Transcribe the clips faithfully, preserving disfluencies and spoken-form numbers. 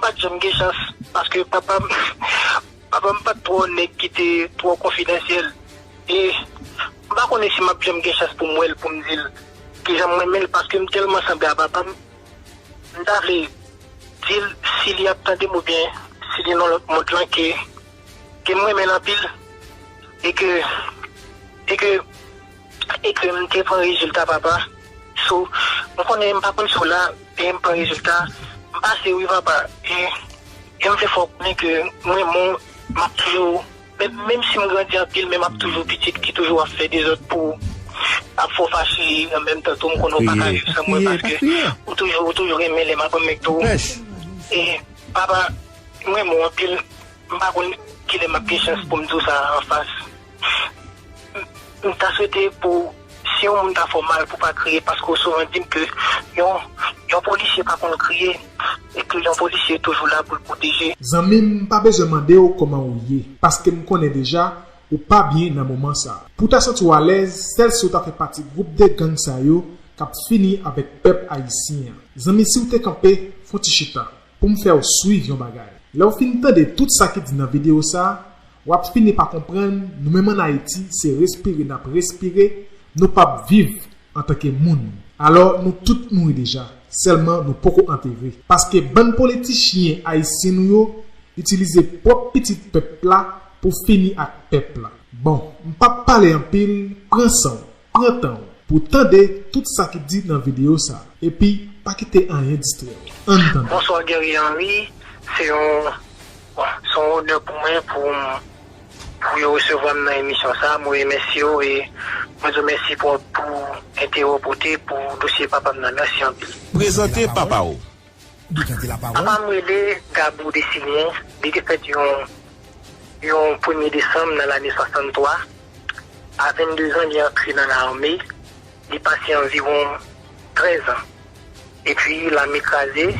pa t janm gen chans, paske papa m, papa m pa t twò nèg ki te twò konfidansyèl. E m pa konnen si m ap janm gen chans pou m wè l, pou m di l kijan m renmen l, paske m tèlman sanble a papa m. M ta vle di l si li ap tande m oubyen si li nan lòt mond lan ke, ke m renmen l anpil e ke, e ke, e ke m te pran rezilta papa. So, m konnen m pa konn si w la, e m pran rezilta. M pase wi papa. E, e m vle fè w konnen ke m renmen w, m ap toujou, menm, menm si m grandi anpil, men m ap toujou pitit ki toujou ap fè dezòd pou, ap fè w fache, an menm tan tou m konnen w pa ka viv san mwen, paske ou toujou, ou toujou renmen lè m ap renmen tou. E papa, m renmen w anpil. M pa konn kilè m ap gen chans pou m di w sa anfas. M, m ta swete pou, si yon moun ta fè w mal, pou w pa kriye, paske w souvan di m ke yon, yon polisye pa konn kriye, e ke yon polisye toujou la pou l pwoteje. Zanmi m, m pa bezwen mande w kòman ou ye, paske m konnen deja ou pa byen nan moman sa. Pou w ta santi w alèz, sèl si w ta fè pati gwoup de gang sa yo k ap fini avèk pèp ayisyen an. Zanmi, si w te kanpe, fè yon ti chita pou m fè w swiv yon bagay. Lè w fin tande tout sa ki di nan videyo sa, w ap fini pa konprann, nou menm ann Ayiti, se respire n ap respire, nou p ap viv antanke moun. Alò, nou tout mouri deja, sèlman nou poko antere. Paske bann politichyen ayisyen nou yo itilize pwòp pitit pèp la pou fini ak pèp la. Bon, m p ap pale anpil, pran san w. Pran tan w pou w tande tout sa ki di nan videyo sa a, epi pa kite anyen distrè w. Ann tande. Bonswa Guerrier Henry, se yon, bon, se yon onè pou mwen pou, pou yo resevwa m nan emisyon sa a. Mwen remèsye w e mwen di w mèsi pou, pou enterè w pote pou dosye papa m nan. Mèsi anpil. Prezante papa w. Papa m rele Gabo Desilyen. Li te fèt yon, yon premye desanm nan lane swasanntwa. A vennde zan, li antre nan lame. Li pase anviwon trèz an. Epi, lame kraze.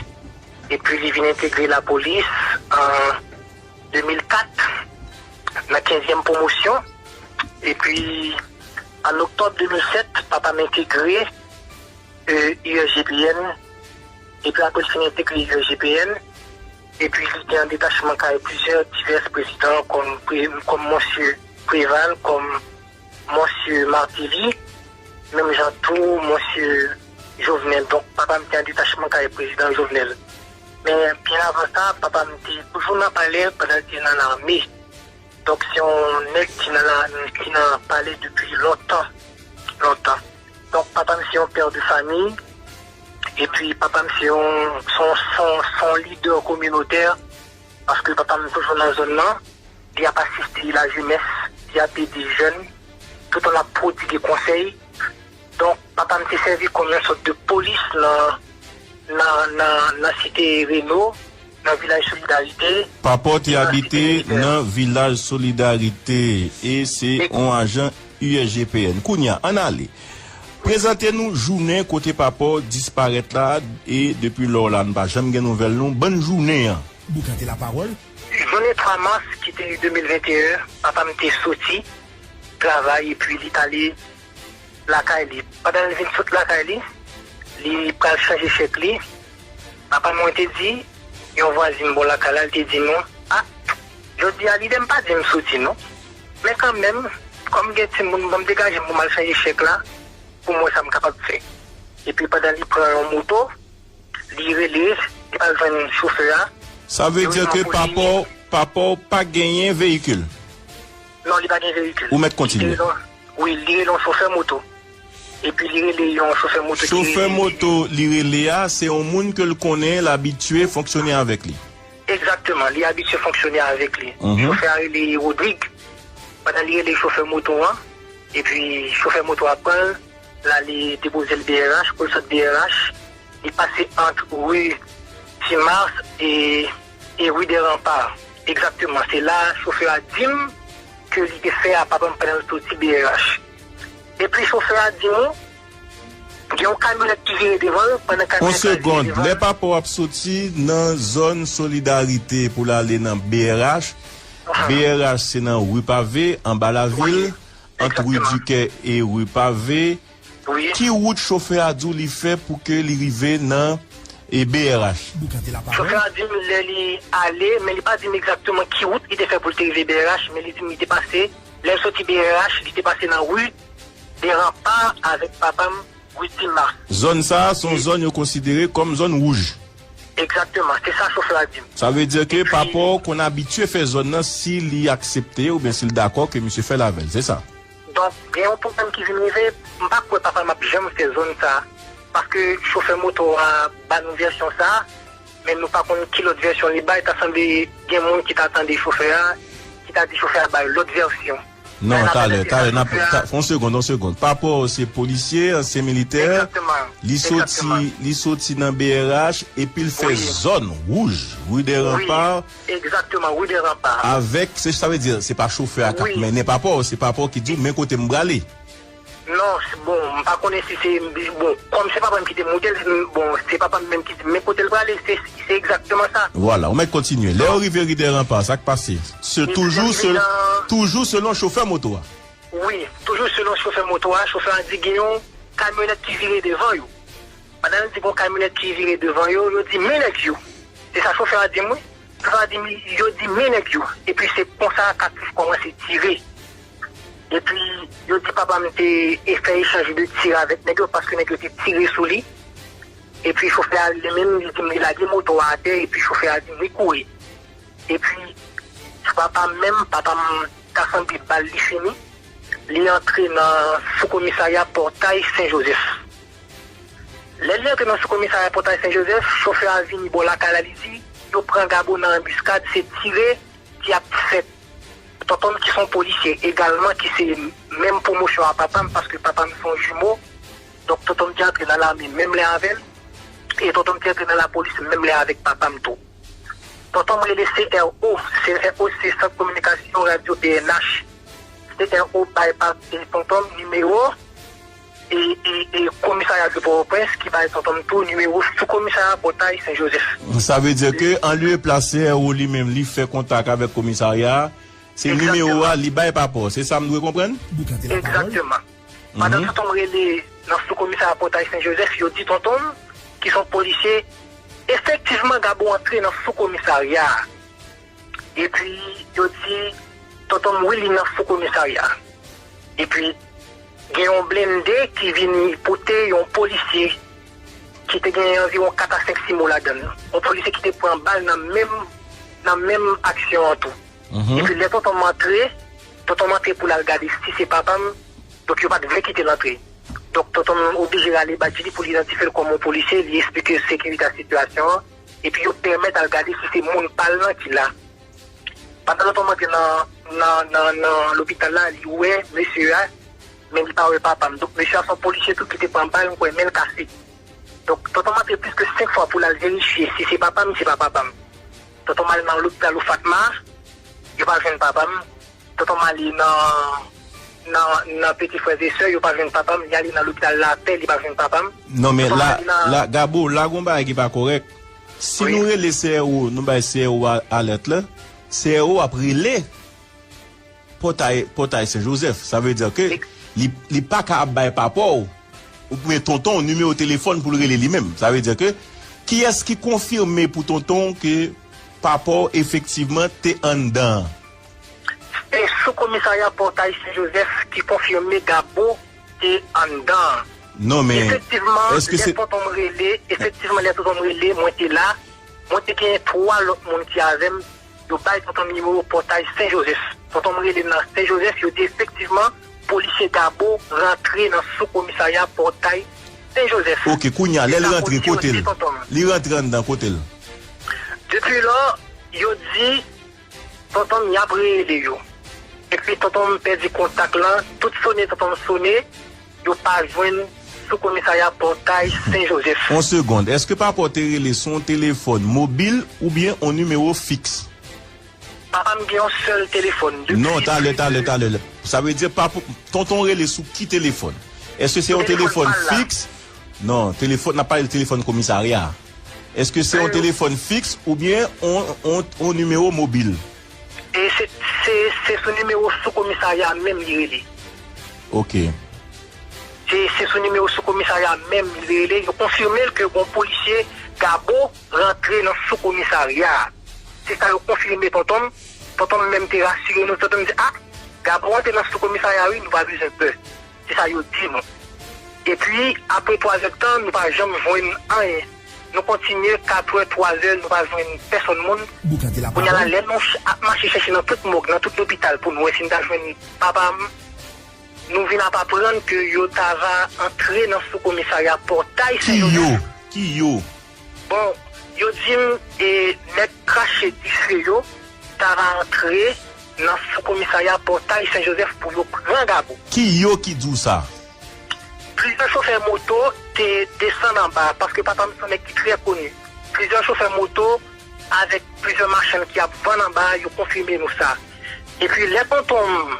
Epi, li vin entegre lapolis an de mil kat, nan kenzyèm pwomosyon. Epi, an oktòb de mil sèt, papa m entegre e, I R G P N, epi apre l fin entegre I R G P N, epi li te an detachman kay plizyè divès prezidan, kòm pre-, kòm Monsye Preval, kòm Monsye Martelly, menm jan tou Monsye Jovenel. Donk, papa m te an detachman kay prezidan Jovenel. Men, byen avan sa, papa m te toujou nan palè pandan l te nan lame. Donk, se yon nèg ki nan la, ki nan palè depi lontan, lontan. Donk, papa m se yon pè de fanmi, epi papa m se yon, se yon, se yon, se yon lidè kominotè, paske papa m toujou nan zòn nan, li ap asiste lajenès, li ap ede jèn, toutan l ap pwodige konsèy. Donk, papa m te sèvi kòm yon sòt de polis nan, nan, nan, nan Site Reno, nan Vilaj Solidarite, Papa w te e nan abite Site Militè. Nan Vilaj Solidarite e se yon ajan U S G P N. Kounye a, ann ale. Prezante nou jounen kote papa w disparèt la e depi lò w la, nou pa janm gen nouvèl nou. Ban n jounen an. Boukan de lapawòl. Jounen twa mas ki te de mil venteyen, papa m te soti travay epi li t ale lakay li. Pandan l vin sot lakay li, li pral chanje chèk li. Papa mwen te di, yon vwazin bò lakay la, li te di nou, "A, jodi a, lidè m pa di m soti non. Men kanmenm, kòm gen timoun, ban m degaje m pou m al chanje chèk la, pou m wè sa m kapab fè." Epi pandan li pran yon moto, li rele, li al jwenn chofè a. Sa vle di ke papa w, papa w pa genyen veyikil? Non, li pa gen veyikil. Ou mèt kontinye. Li te rele, wi, li rele yon chofè moto. Epi li rele yon chofè moto ki rele. Chofè moto li rele a, se yon moun ke l konnen, l abitye fonksyone avèk li. Egzakteman, li abitye fonksyone avèk li. Mhm. Chofè a rele Rodrig. Pandan li rele chofè moto an, epi chofè moto a pran l, l ale depoze l B R H, pou l sot B R H, li pase ant ri Ti Mas e, e ri dè Ranpa. Egzakteman, se la chofè a di m ke li te fè a papa m pandan l soti B R H. Epi chofè a di nou, gen yon kamyonèt ki vire devan l, pandan kamyonèt la vire devan l. Yon segonn, lè papa w ap soti nan zòn Solidarite pou l ale nan B R H, B R H se nan ri Pave, anba lavil, ant ri Dikè e ri Pave. Wi. Ki wout chofè a di w li fè pou ke li rive nan, e B R H. Chofè a di m lè li ale, men li pa di m egzakteman ki wout li te fè pou l te rive B R H, men li di m li te pase, lè l soti B R H, li te pase nan ri de Ranpa avèk papa m, ri Dimas. Zòn sa a se yon zòn yo konsidere kòm zòn wouj. Egzakteman, se sa chofè a di m. Sa vle di ke papa w konn abitye fè zòn nan si li aksepte oubyen si l dakò ke misye fè l avè l, se sa? Donk, gen yon pwoblèm ki vin rive, m pa kwè papa m ap janm fè zòn sa a, paske chofè moto a ba nou vèsyon sa a, men nou pa konn ki lòt vèsyon li bay, ta sanble gen moun ki ta tande chofè a, ki ta di chofè a bay lòt vèsyon. Non, talè, talè, n ap, yon segond, yon segond. Papa w se polisye, ansyen militè, li soti, li soti nan B R H, epi l fè zòn wouj, ri de Ranpa, egzakteman, ri de Ranpa. Avèk, se sa vle di, se pa chofè a k ap mennen papa w, se papa w ki di w, men kote m prale. Non, bon, m pa konnen si se, bon, kòm se papa m ki te moute l, bon, se papa m menm ki di m men kote l prale, se, se egzakteman sa. Vwala, ou mèt kontinye. Lè yo rive ri de Ranpa, sa k pase? Se toujou, se, toujou selon chofè moto a. Wi, toujou selon chofè moto a, chofè a di gen yon kamyonèt ki vire devan yo. Pandan yo di gon kamyonèt ki vire devan yo, yo di men nèg yo. Se sa chofè a di m wi. Chofè a di m, yo di men nèg yo. Epi se konsa Katif kòmanse tire. Epi yo di papa m te e fè echanj de tir avèk nèg yo paske nèg yo te tire sou li. Epi chofè a li menm, li di m li lage moto a atè epi chofè a di m li kouri. Epi papa m menm, papa m ta sanble bal li fini. Li antre nan sou komisarya Pòtay Sen Jozèf. Lè li antre nan sou komisarya Pòtay Sen Jozèf, chofè a vini bò lakay la, li di yo pran Gabo nan anbiskad, se tire ki ap fèt. Tonton m ki se yon polisye egalman, ki se menm pwomosyon a papa m, paske papa m se yon jimo. Donk tonton m te antre nan lame menm lè avè l, e tonton m te antre nan lapolis menm lè avèk papa m tou. Tonton m rele C R O. C R O se Sant Kominikasyon Radyo P N H. C R O bay pa, e, tonton m nimewo, e, e, e, komisarya de Pòtoprens ki bay tonton m tou nimewo sou komisarya Pòtay Sen Jozèf. Sa vle di ke an lye plas C R O li menm li fè kontak avèk komisarya a, se nimewo a li bay pa pa w. Se sa m dwe konprann? Egzakteman. Pandan tonton m rele nan sou komisarya Pòtay Sen Jozèf, yo di tonton m, ki se yon polisye, efektivman Gabo antre nan sou komisarya a. Epi yo di tonton m wi li nan sou komisarya. Epi gen yon blende ki vini pote yon polisye ki te gen anviwon kat a senk simo ladan l. Yon polisye ki te pran bal nan menm, nan menm aksyon an tou. Epi lè tonton m antre, tonton m antre pou l al gade si se papa m, donk yo pa t vle kite l antre. Donk tonton m oblije rale badji li pou l idantifye l kòm yon polisye, li eksplike sekirite a sitiyasyon an, epi yo pèmèt al gade si se moun pa l lan ki la. Pandan tonton m antre nan, nan, nan, nan lopital la, li wè mesye a, men li pa wè papa m. Donk mesye a se yon polisye tou ki te pran bal, m kwè men l kase. Donk tonton m antre plis ke senk fwa pou l al verifye si se papa m, se pa papa m. Tonton m al nan lopital Ofatma, yo pa jwenn papa m. Tonton m ale nan, nan, nan Peti Frè e Sè, yo pa jwenn papa m. Li ale nan lopital Lapè, li pa jwenn papa m. Non, men la, la, Gabo, la gon bagay ki pa kòrèk. Si nou rele C R O, nou bay C R O a alèt la, C R O ap rele Pòtay, Pòtay Sen Jozèf. Sa vle di ke li, li pa ka ap bay papa w oubyen tonton w nimewo telefòn pou l rele li menm. Sa vle di ke kiyès ki konfime pou tonton w ke papa w efektivman te anndan an? Se sou komisarya Pòtay Sen Jozèf ki konfime Gabo te anndan an. Non, men efektivman, lè tonton m rele, efektivman, lè tonton m rele, mwen te la. Mwen te genyen twa lòt moun ki avè m. Yo bay tonton m nimewo Pòtay Sen Jozèf. Tonton m rele m nan Sen Jozèf, yo di efektivman, polisye Gabo rantre nan sou komisarya Pòtay Sen Jozèf. Ok, kounye a, lè l rantre, kote l? Li rantre anndan, kote l? Depi lò, yo di tonton m y ap rele yo. Epi tonton m pèdi kontak lan, tout sone tonton m sone, yo pa jwenn sou komisarya Pòtay Sen Jozèf. Yon segond, èske papa w te rele sou yon telefòn mobil oubyen yon nimewo fiks? Papa m gen yon sèl telefòn. Non, talè, talè, talè. Sa vle di papa, tonton rele sou ki telefòn? Èske se yon telefòn fiks? Non, telefòn, n ap pale de telefòn komisarya. Èske se yon telefòn fiks oubyen on, on, on nimewo mobil? E se, se, se sou nimewo sou komisarya menm li rele. Ok. Se, se sou nimewo sou komisarya menm li rele. Yo konfime l ke gon polisye Gabo rantre nan sou komisarya a. Se sa yo konfime tonton m. Tonton m menm te rasire nou. Tonton m di, "A, Gabo rantre nan sou komisarya wi, nou pa bezwen pè." Se sa yo di nou. Epi, apre twazè tan, nou pa janm jwenn anyen. Nou kontinye, katrè, twazè, nou pa jwenn pèsonn moun. Kounye a la, lè nou ch- ap mache chèche nan tout mòg, nan tout lopital pou nou wè si n ta jwenn papa m, nou vin ap aprann ke yo ta va antre nan sou komisarya Pòtay Sen Jozèf. Ki yo? Ki yo? Bon, yo di m, e, nèg krache dife yo ta va antre nan sou komisarya Pòtay Sen Jozèf pou yo pran Gabo. Ki yo ki di w sa? Plizyè chofè moto te desann anba, paske papa m se yon nèg ki trè koni. Plizyè chofè moto avèk plizyè machann ki ap vann anba, yo konfime nou sa. Epi lè tonton m,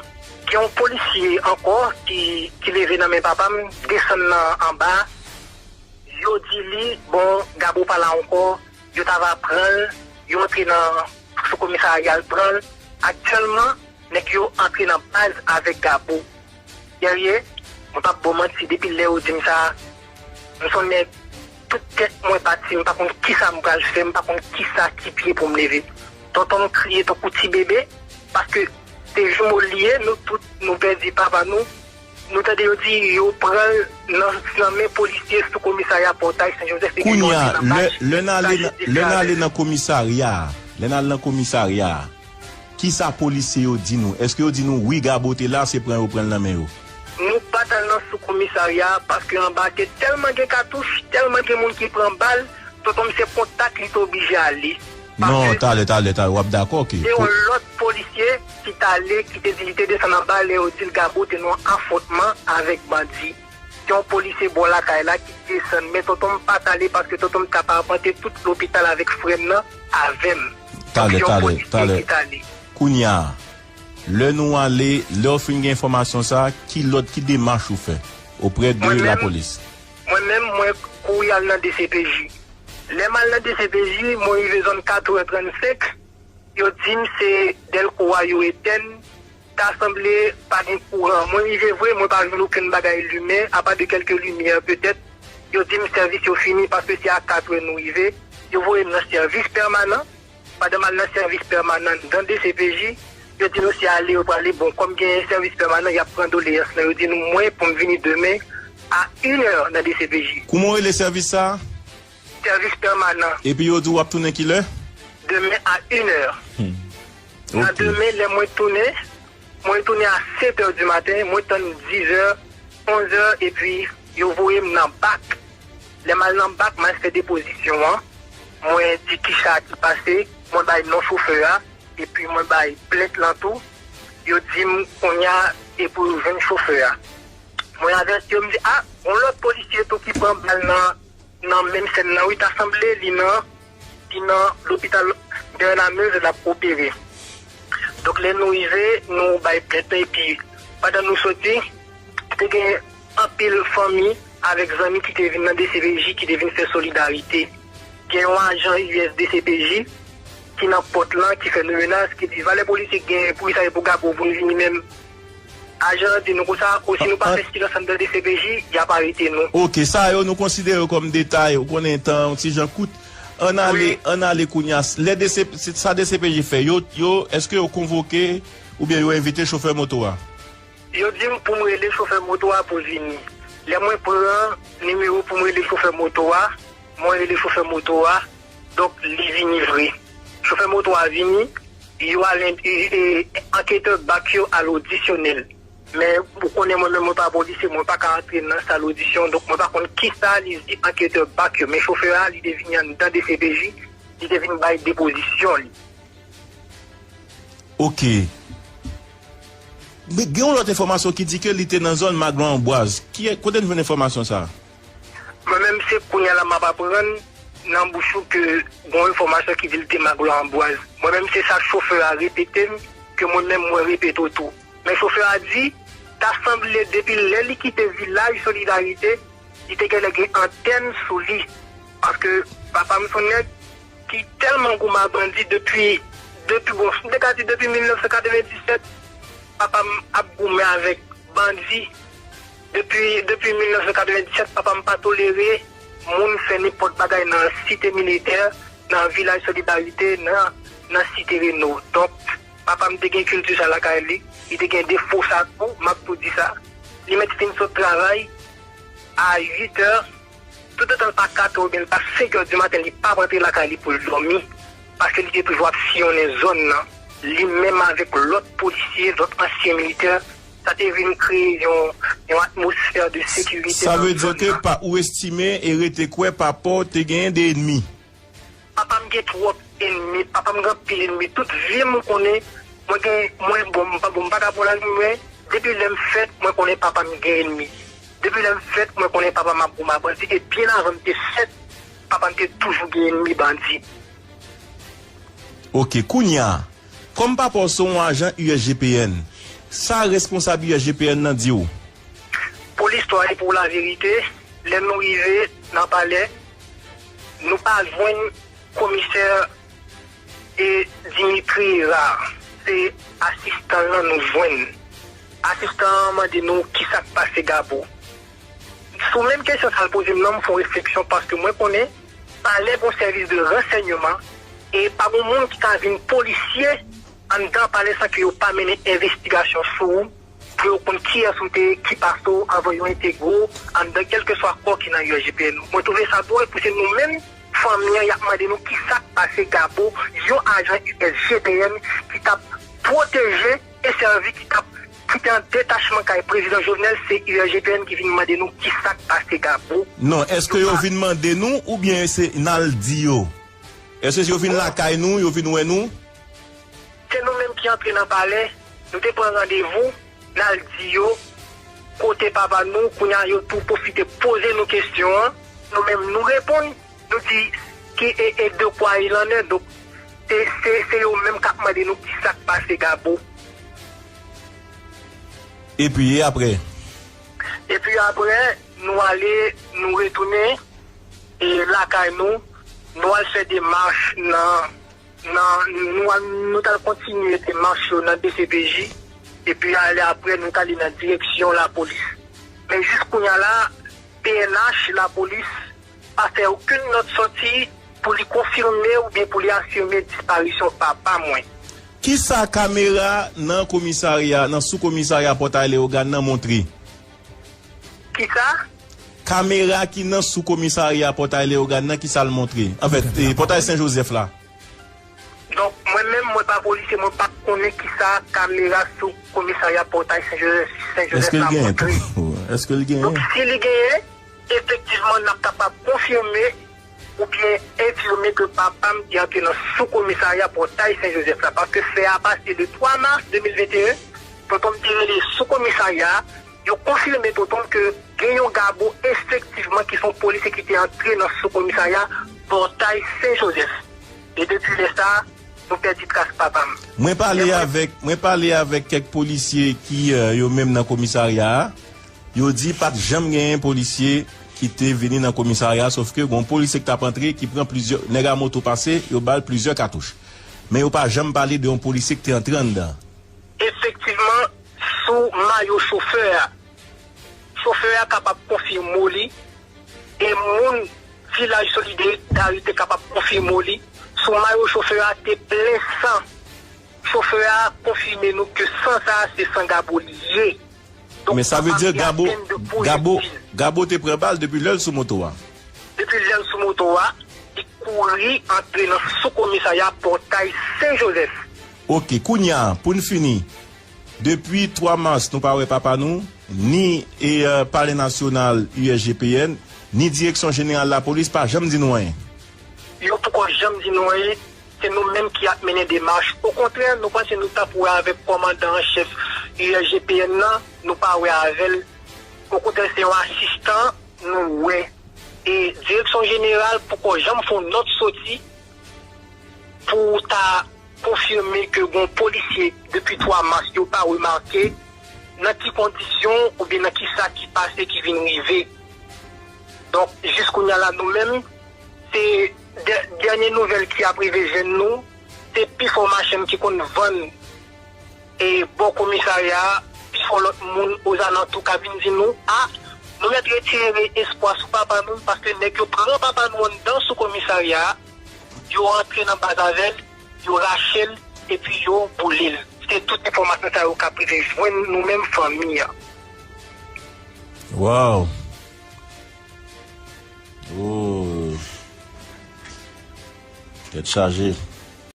gen yon polisye ankò ki, ki leve nan men papa m, desann nan anba, yo di li, bon, Gabo pa la ankò, yo ta va pran l, yo antre nan sou komisarya al pran l. Aktyèlman, nèg yo antre nan baz avèk Gabo. Guerrier, mwen p ap ba w manti, depi lè yo di m sa, m se yon nèg, tout tèt mwen pati, m pa konn kisa m pral fè, m pa konn kisa ki pye pou m leve. Tonton m kriye tankou ti bebe, paske se jimo l li ye, nou tout, nou pèdi papa nou. Nou tande yo di yo pran l nan, nan men polisye sou komisarya Pòtay Sen Jozèf epi yo antre nan baz. Kounye a, lè, lè n ale nan, lè n ale nan komisarya a, lè n al nan komisarya a, kisa polisye yo di nou? Èske yo di nou, wi, Gabo te la, se pran yo pran l nan men yo? Nou pa t al nan sou komisarya a, paske anba te tèlman gen katouch, tèlman gen moun ki pran bal, tonton m se kontak li te oblije ale. Non, talè, talè, talè, w ap dakò ke. Se yon lòt polisye ki t ale, ki te di li te desann anba lè yo di l Gabo te nan yon afwontman avèk bandi. Se yon polisye bò lakay la ki desann, men tonton m pa t ale paske tonton m t ap apante tout lopital avèk frè m nan avè m. Talè, talè, talè. Kounye a, lè nou ale, lè w fin gen enfòmasyon sa, ki lòt, ki demach ou fè oprè de lapolis? Mwen menm, mwen kouri al nan D C P J. Lè m al nan D C P J, mwen rive zòn katrè trannsenk, yo di m se dèlko a yo etèn, ta sanble pa gen kouran. Mwen rive vre, mwen pa jwenn okenn bagay limen, apa de kèlke limyè petèt. Yo di m sèvis yo fini paske se a katrè nou rive. Yo voye m nan sèvis pèmanan. Pandan m al nan sèvis pèmanan nan D C P J, yo di nou se ale yo prale. Bon, kòm gen sèvis pèmanan, y ap pran doleyans lan. Yo di nou mwen pou m vini demen a inè nan D C P J. Kouman w rele sèvis sa a? Sèvis pèmanan. Epi yo di w ap tounen kilè? Demen a inè. Hmm. Nan demen, lè mwen tounen, mwen tounen a sèt è di maten, mwen tann dizè, onzè, epi yo voye m nan bak. Lè m al nan bak, m al fè depozisyon an. Mwen di kisa ki pase, mwen bay non chofè a, epi mwen bay plent lan tou. Yo di m kounye a, e pou yo jwenn chofè a. Mwen avèti yo, m di, a, yon lòt polisye tou ki pran bal nan, nan menm sèn nan, wi, ta sanble li nan, li nan lopital Bernard Meveux l ap opere. Donk, lè nou rive, nou bay plent lan, epi pandan nou soti, te gen anpil fanmi avèk zanmi ki te vin nan D C P J, ki te vin fè solidarite. Gen yon ajan U S D C P J ki nan pòt lan, ki fè nou menas, ki di, "Valè polisye k genyen, poukisa e pou Gabo pou n vini menm?" Ajan an di nou konsa, "O, si nou pa fè silans anndan D C P J, y ap arete nou." Ok, sa yo nou konsidere yo kòm detay, ou konnen tan yon ti jan kout. Ann ale, ann ale kounye a. Lè D C P, sa D C P J fè, yo, yo, èske yo konvoke oubyen yo envite chofè moto a? Yo di m pou m rele chofè moto a pou l vini. Lè mwen pran nimewo pou m rele chofè moto a, mwen rele chofè moto a, donk li vini vre. Chofè moto a vini, yo al en-, e, e, anketè bak yo al odisyone l. Men, ou konnen mwen menm, mwen pa polisye, mwen pa ka antre nan sal odisyon, donk mwen pa konn kisa li di anketè bak yo. Men chofè a, li te vini anndan D C P J, li te vin bay depozisyon li. Ok. Men gen yon lòt enfòmasyon ki di ke li te nan zòn Maglon Anbwaz. Ki, kote n jwenn enfòmasyon sa a? Mwen menm, se kounye a la m ap aprann nan bouch ou ke gen yon enfòmasyon ki di l te Maglon Anbwaz. Mwen menm, se sa chofè a repete m, ke mwen menm, mwen repete w tou. Men chofè a di, ta sanble depi lè li kite vilaj Solidarite, li te genlè gen antèn sou li. Paske papa m se yon nèg ki tèlman goumen ak bandi depi, depi, bon, m te ka di depi mil nèf san katrevenndisèt, papa m ap goumen avèk bandi. Depi, depi mil nèf san katrevenndisèt, papa m pa tolere moun fè nenpòt bagay nan Site Militè, nan Vilaj Solidarite, nan, nan Site Reno. Donk, papa m te gen kilti sa lakay li, li te gen defo sa tou, m ap tou di sa. Li mèt fin sot travay a uit è, toutotan l pa kat è oubyen l pa senk è di maten, li p ap rantre lakay li pou l dòmi, paske li te toujou ap siyonnen zòn nan. Li menm avèk lòt polisye, lòt ansyen militè, sa te vin kreye yon, yon atmosfè de sekirite Sa nan vle di zòn ke nan. pa, ou estime e rete kwè papa w te genyen de enmi? Papa m gen twòp enmi, papa m gen anpil enmi. Tout vi m konnen, mwen gen, mwen bon, m pa bon, m pa ka bon lari mwen. Depi lè m fèt, mwen konnen papa m gen enmi. Depi lè m fèt, mwen konnen papa m ap goumen ak bandi. E byen avan m te fèt, papa m te toujou gen enmi bandi. Ok, kounye a, kòm papa w se yon ajan U S G P N, sa responsab U S G P N nan di w? Pou listwa e pou laverite, lè nou rive nan palè, nou pa jwenn komisè e Dimitri Hérard, se asistan l lan nou jwenn. Asistan an mande nou kisa k pase Gabo. Sou menm kesyon sa l poze m nan, m fè yon refleksyon paske mwen konnen palè gon sèvis de ransèyman e pa gon moun ki ka vin polisye anndan palè san ke yo pa mennen envestigasyon sou ou pou yo konn kiyès ou te ye, ki pase w anvan yo entegre w anndan kèlkeswa kò ki nan U S G P N. Mwen twouve sa dwòl pou se nou menm fanmi an y ap mande nou kisa k pase Gabo, yon ajan U S G P N ki t ap pwoteje e sèvi, ki t ap, ki te an detachman kay prezidan Jovenel, se U S G P N ki vin mande nou kisa k pase Gabo. Non, èske yo vin mande nou oubyen se n al di yo? Èske yo vin lakay nou, yo vin wè nou? Se nou menm ki antre nan palè, nou te pran randevou, n al di yo kote papa nou, kounye a yo tou pwofite poze nou kesyon an, nou menm nou reponn, nou di ki e, e de kwa il en est, donk se, se, se yo menm k ap mande nou kisa k pase Gabo. Epi, e apre? Epi apre, nou ale, nou retounen e lakay nou, nou al fè demach nan, nan, nou al, nou t al kontinye demach yo nan D C P J, epi ale apre nou t ale nan direksyon lapolis. Men jis kounye a la, P N H, lapolis, pa fè okenn nòt sòti pou li konfime oubyen pou li afime disparisyon papa mwen. Kisa kamera nan komisarya, nan sou komisarya Pòtay Leyogàn nan montre? Kisa? Kamera ki nan sou komisarya Pòtay Leyogàn nan, kisa l montre? Anfèt, e, Pòtay Sen Jozèf la. Donk, mwen menm, mwen pa polisye, mwen pa konnen kisa kamera sou komisarya Pòtay Sen Jozèf, Sen Jozèf la montre. Èske l genyen? Donk, si li genyen, efektivman, n ap kapab konfime oubyen enfime ke papa m te antre nan sou komisarya Pòtay Sen Jozèf la, paske fè a pase le twa mas de mil venteyen, tonton m te rele sou komisarya a, yo konfime tonton m ke gen yon Gabo efektivman ki se yon polisye ki te antre nan sou komisarya Pòtay Sen Jozèf. E depi lè sa, nou pèdi tras papa m. Mwen pale avèk, mwen pale avèk kèk polisye ki, euh, yo menm nan komisarya a. Yo di pa t janm genyen polisye ki te vini nan komisarya, sòf ke gon polisye ki t ap antre, ki pran plizyè, nèg a moto pase, yo ba l plizyè katouch. Men yo pa janm pale de yon polisye ki te antre anndan. Efektivman, sou mayo chofè a, chofè a kapab konfime w li, e moun Vilaj Solidarite kapab konfime w li, sou mayo chofè a te plen san. Chofè a konfime nou ke san sa a se san Gabo li ye. Men sa vle di Gabo, Gabo, Gabo te pran bal depi lè l sou moto a. Depi lè l sou moto a, li kouri antre nan sou komisarya Pòtay Sen Jozèf. Ok, kounye a, pou n fini, depi twa mas, nou pa wè papa nou, ni e, euh, Palè Nasyonal U S G P N, ni Direksyon Jeneral Lapolis pa janm di nou anyen. Yo poko janm di nou anyen. Se nou menm ki ap mennen demach. Okontrè, nou panse nou t ap wè avèk kòmandan an chèf U S G P N nan, nou pa wè avè l. Okontrè, se yon asistan nou wè. E Direksyon Jeneral poko janm fè yon nòt sòti pou ta konfime ke gon polisye depi twa mas yo pa remake nan ki kondisyon oubyen nan ki sa ki pase ki vin rive. Donk, jis kounye a la, nou menm, se dè-, dènye nouvèl ki ap rive jwenn nou, se pifò machann ki konn vann e bò komisarya a, pifò lòt moun ozalantou ka vin di nou, a, Nou mèt retire espwa sou papa nou, paske nèg yo pran papa nou anndan sou komisarya a, yo antre nan baz avè l, yo rache l, epi yo boule l. Se tout enfòmasyon sa yo k ap rive jwenn nou menm fanmi an. Wow. Oh. Tèt chaje.